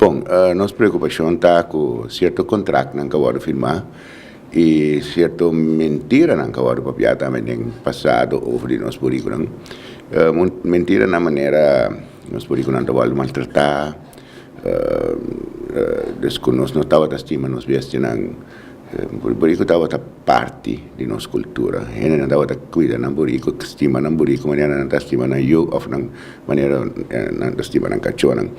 Bon, nos preokupashon ta ku sierto kontraktnan ku a wòrdu firmá i sierto mentiranan ku a wòrdu papiá tambe den pasado over di nos burikunan. Mentiranan manera nos burikunan ta wòrdu maltratá, des ku nos no tabata stima nos bestianan. Buriku tabata parti di nos kultura. Hendenan tabata kuida nan buriku, stima nan buriku manera nan ta stima nan yu òf nan manera nan ta stima nan kachónan.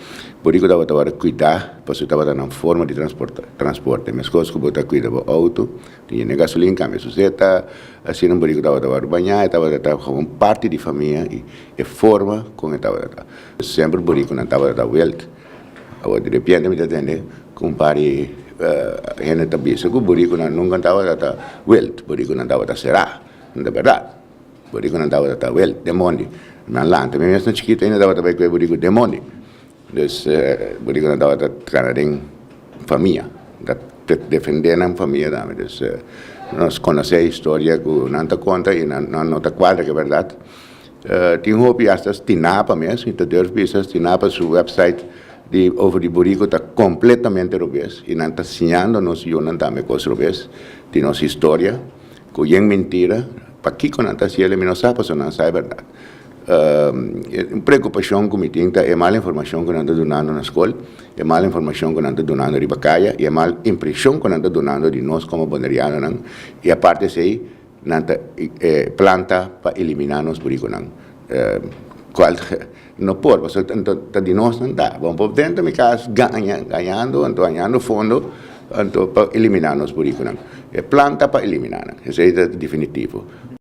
Buriku tabata wòrdu kuidá pasobra tabata nan forma di transporte. Meskos ku bo ta kuida bo outo, tin yena gasolin, kambia su seta, asina un buriku tabata wòrdu bañá, e tabata ta komo un parti di famia i e forma kon e tabata ta. Semper burikunan tabata ta wèlt. Awor di repente mi ta tende ku un par di hende ta bisa ku burikunan nunka tabata ta wèlt, burikunan tabata será. No ta bèrdat. Burikunan tabata ta wèlt den mondi. Nan lanta mi mes na chikito ainda tabata bai ku e buriku den mondi. Dus burikunan tabata kana den famia, ta defendé nan famia tambe. Dus nos konosé e historia ku nan ta konta i nan no ta kuadra ku e bèrdat. Tin hopi hasta Stinapa mes, mi ta durf bisa Stinapa su website di over di buriku ta kompletamente robes i nan ta siñando nos yunan tambe kos robes di nos historia ku yen mentira. Pakiko nan ta hasiel mi no sa pasobra nan sa e bèrdat. Un preokupashon ku mi tin ta e mal informashon ku nan ta dunando na skol, e mal informashon ku nan ta dunando riba kaya i e mal impreshon ku nan ta dunando di nos komo bonerianonan i aparte esei nan ta planta pa eliminá nos burikunan kual no por pasobra ta di nos nan ta. Bo por drenta mi kas gaña gañando anto hañando fondo anto pa eliminá nos burikunan. E plan ta pa eliminá nan, esei ta definitivo.